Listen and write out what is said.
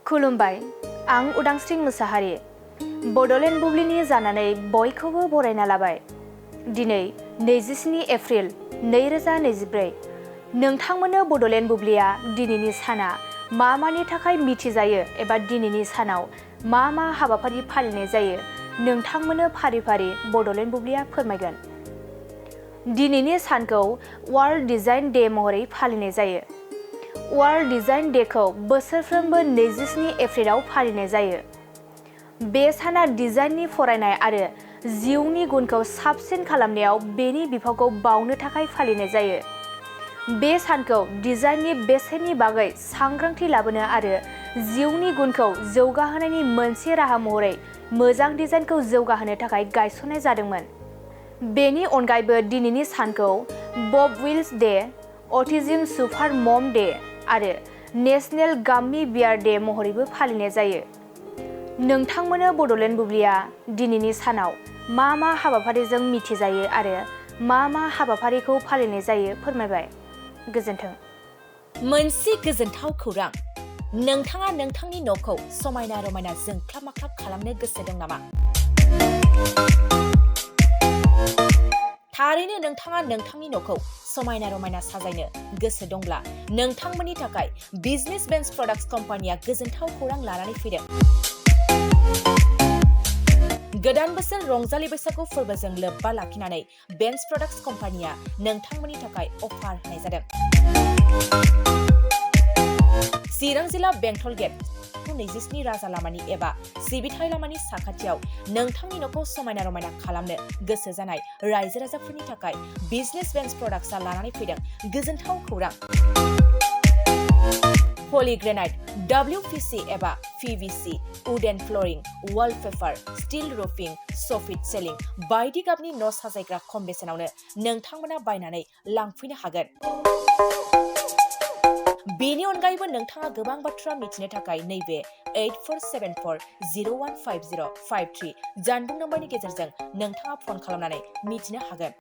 खुलुमबाय, आं उदांस्रि मुसाहारि। बड'लेण्ड बुब्लिनि जानानै बयखौबो बरायना लाबाय। दिनै 27 एप्रिल 2024। नोंथांमोननो बड'लेण्ड बुब्लिया दिनैनि साना मानि थाखाय मिथिजायो एबा दिनैनि सानाव मा हाबाफारि फालिनाय जायो नोंथांमोननो फारि फारि बड'लेण्ड बुब्लिया फोरमायगोन। दिनैनि सानखौ वर्ल्ड डिजाइन डे महरै फालिनाय जायो। वर्ल्ड डिजाइन डेखौ बोसोरफ्रोमबो 27 एप्रिलाव फालिनाय जायो। बे साना डिजाइननि फरायनाय आरो जिउनि गुनखौ साबसिन खालामनायाव बेनि बिफावखौ बावनो थाखाय फालिनाय जायो। बे सानखौ डिजाइननि बेसेननि बागै सांग्रांथि लाबोनो आरो जिउनि गुनखौ जौगाहोनायनि मोनसे राहा महरै मोजां डिजाइनखौ जौगाहोनो थाखाय गायसननाय जादोंमोन। बेनि अनगायैबो दिनैनि सानखौ बब विल्स डे, अटिज्म सुपार मम डे आरो नेशनेल गाम्मी बियार डे महरैबो फालिनाय जायो। नोंथांमोननो बड'लेण्ड बुब्लिया दिनैनि सानाव मा हाबाफारिजों मिथिजायो आरो मा हाबाफारिखौ फालिनाय जायो फोरमायबाय। गोजोन्थों। मोनसे गोजोनथाव खौरां। नोंथाङा नोंथांनि न'खौ समायना रमायना जोंख्लाब माख्लाब खालामनो गोसो दं नामा? थारैनो नोंथाङा नोंथांनि न'खौ समायना रमायना साजायनो गोसो दंब्ला नोंथांमोननि थाखाय बिजनेस बेन्स प्रडाक्ट्स कम्पानिया गोजोनथाव खौरां लानानै फैदों। गोदान बोसोर रंजालि बैसागु फोरबोजों लोब्बा लाखिनानै बेन्स प्रडाक्ट्स कम्पानिया नोंथांमोननि थाखाय अफार होनाय जादों। चिरां जिल्ला बेंटल गेट 27 राजा लामानि एबा सिबिथाय लामानि साखाथियाव नोंथांनि न'खौ समायना रमायना खालामनो गोसो जानाय रायजो राजाफोरनि थाखाय बिजनेस बेन्स प्रडाक्ट्सआ लानानै फैदों गोजोनथाव खौरां। पलिग्रेनाइट, WPC एबा PVC, wooden flooring, wallpaper, steel roofing, soffit ceiling बायदि गाबनि न' साजायग्रा खम बेसेनावनो नोंथांमोना बायनानै लांफैनो हागोन। बेनि अनगायैबो नोंथाङा गोबां बाथ्रा मिथिनो थाखाय नैबे 8474015053 जानबुं नम्बरनि गेजेरजों नोंथाङा फन खालामनानै मिथिनो हागोन।